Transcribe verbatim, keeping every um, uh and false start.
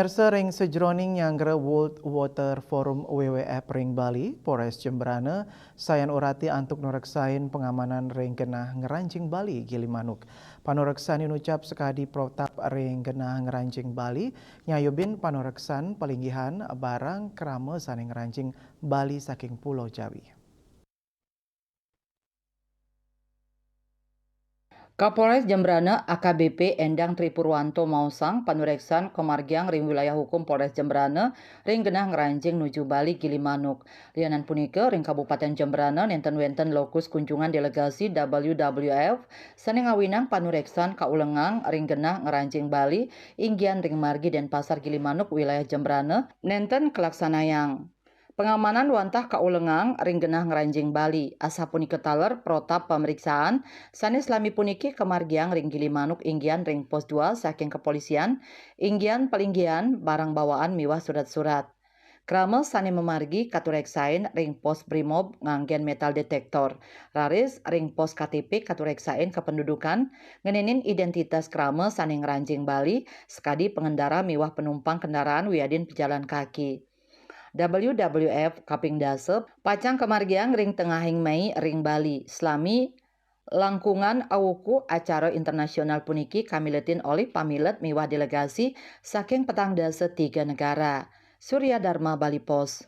Pamiarsa, ring sajroning nyanggra World Water Forum W W F ring Bali, Polres Jembrana sayan urati antuk nureksain pangamanan ring genah ngranjing Bali Gilimanuk. Panureksan inucap sakadi protap ring genah ngranjing Bali, nyayubin panureksan palinggihan barang krama sane ngranjing Bali saking Pulau Jawi. Kapolres Jembrana A K B P Endang Tri Purwanto maosang panureksan kamargiang ring wilayah hukum Polres Jembrana ring genah ngranjing nuju Bali Gilimanuk. Lianan punika, ring Kabupaten Jembrana nenten wenten lokus kunjungan delegasi W W F sane ngawinang panureksan kaulengang ring genah ngranjing Bali inggian ring margi Denpasar Gilimanuk wilayah Jembrana nenten kalaksanayang. Pangamanan wantah kaulengang ring genah ngranjing Bali. Asapunika taler protap pamriksaan sane salami puniki kamargiang ring Gilimanuk inggian ring Pos dua saking Kepolisian, inggian palinggihan barang bawaan miwah surat-surat. Krama sane mamargi katureksain ring Pos Brimob nganggen metal detektor. Raris ring Pos K T P katureksain kapendudukan, ngenenin identitas krama sane ngranjing Bali, sakadi pangendara miwah panumpang kendaraan wiadin pejalan kaki. W W F kaping dasa pacang kamargiang ring tengahing Mei ring Bali. Salami langkungan awuku acara internasional puniki kamiletin olih pamilet miwah delegasi saking petang dasa tiga negara. Surya Dharma, Bali Post.